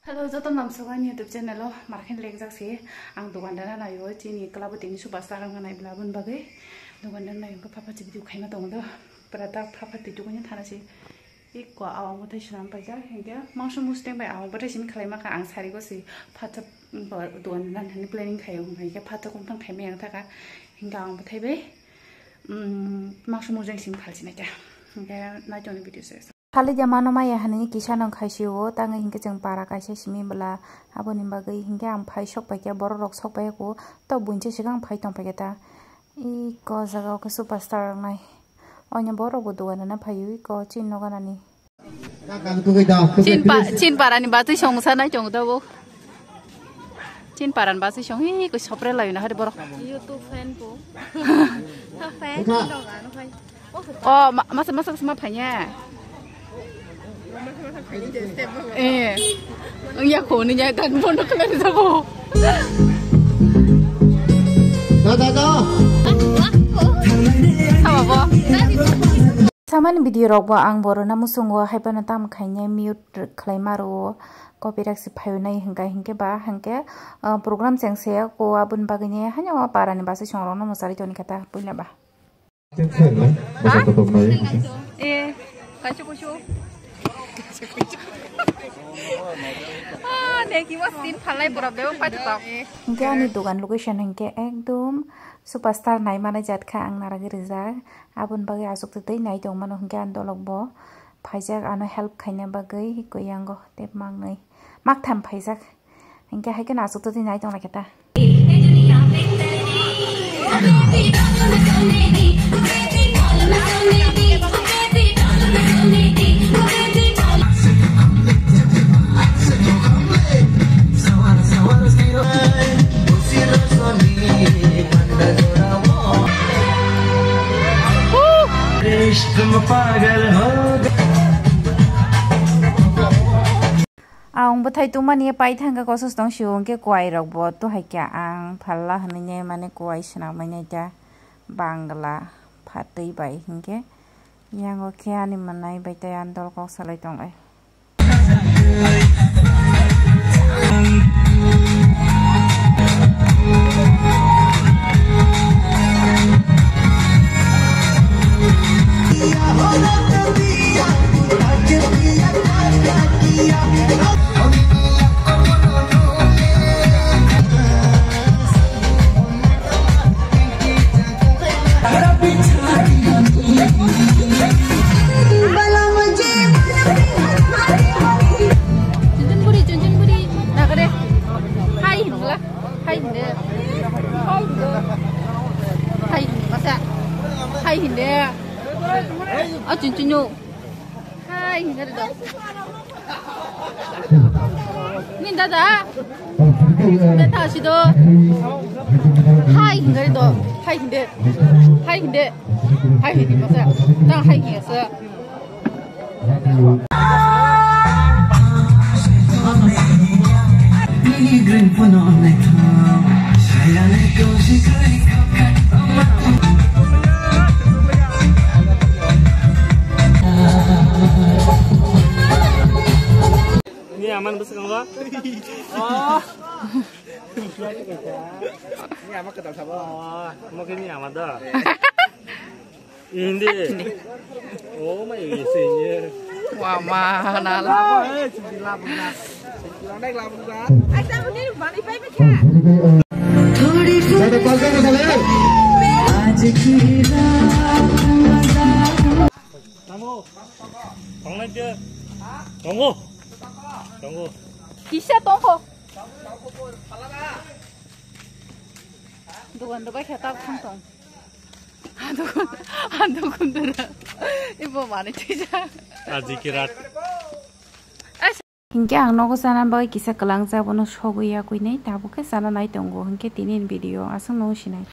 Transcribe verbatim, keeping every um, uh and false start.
Hello, joto namsok ani YouTube channel o markhen lekjak se. Ang dogan dana naio, chini club o tini superstar wngna nai bla bun bagwi. Dogan dana naio, papa chi video khaima tongo do. Pura ta papa twi tukuni thana se. Ikko awang bwthai swnam paijak, hinkhe mangso musteng bai awang bwthai simi khlai maka ang sari go se. Phatok dogan dana nani planning khaio, hinkhe phatok wngthang khaimai ang thaka. Hinkhe awang bwthai bai, mm, mangso mujang simi khalchi naikha. Hinkhe naitongni video se. Khali de mano maya hinwi kisa nang khaisio, tangwi hinkhe chwng para kaisa simi bwla, aboni bagwi hinkhe ang phai sok paikha, borok rok sok paikha, to buinsa swkang phai tong paikha ta. Iko jaga o khe superstar rok nai. Oino borok bo dogan dana phaio, iko chini nogo nani. Chin pa-, chin parani batwi song sanai chong tabuk. Chin paran batwi song, hi, ko sopre layo na hari borok. YouTube fan po. Fan po. Oh, ma-, masa, masa, masa ma phanya. Eh. Ang ya ko ni ya dan bono kala sabo. Da, da, da. Sabo bo. Samani video rok bo ang borona muchungo hai phano tamo khainai mute khlaima rwo, copyright se phaio nai hwnkha hinkhe ba hinkhe, ah, program chengse ko aboni bagwi ni haino para ni bwsai song rok no mwchari toni kha ta puila ba. Chengse na bwsa kotok nai. Eh, kaisa kusu. Ah, neki was tin phalai pura bebo pati pa. Hinkhe ani dogan location hinkhe ekdom superstar nai manai jat kha ang naragwi rijak. Aboni bagwi aswk twi twi nai tong mano hinkhe ang dolok bo phaijak ano help khaina bagwi hikoi yango tei mangnwi maktham phaijak hinkhe hai kheno aswk twi twi nai tong lai khe ta. Ang bwthai tongmani paithangkha kosos tong sio hwnkhe kwai rok bo to hai khe ang phalna hwnwi mane kwai swnamwi nai ta bangla phatwi bai hinkhe yango khe ani mwnai bai tei andol kok salai tonglai. Chunchunburi, Chunchunburi, nagare. Hai hinla, hai hinde. Hai hinde. Hai hinde, masa. Hai hinde. A Chunchunu. Hai hinga do. Ni dada. Dada si do. Hai hinga do. Hai hinde. Hai hinde. Hai hinde masa. Ta hai hinga sa. Ni aman bwswk wngo? Oh. Ni ama kwtal sabo. Oh, mo khe ni ama da. Hindi. Oh my, isi ye. Wa ma na la. Tongo. Tongo. Tongo. Kisa tongo. Dogan dobai khe tab thang tong. Adukun, adukun dura. Ibo mani tija. Aji kirat. Hinkhe ang nogo chana bagwi kisa kwlangjak, bono sogwi yakwi nai, tabuk khe chana nai tongo, hinkhe tini ni video aswk no sinai.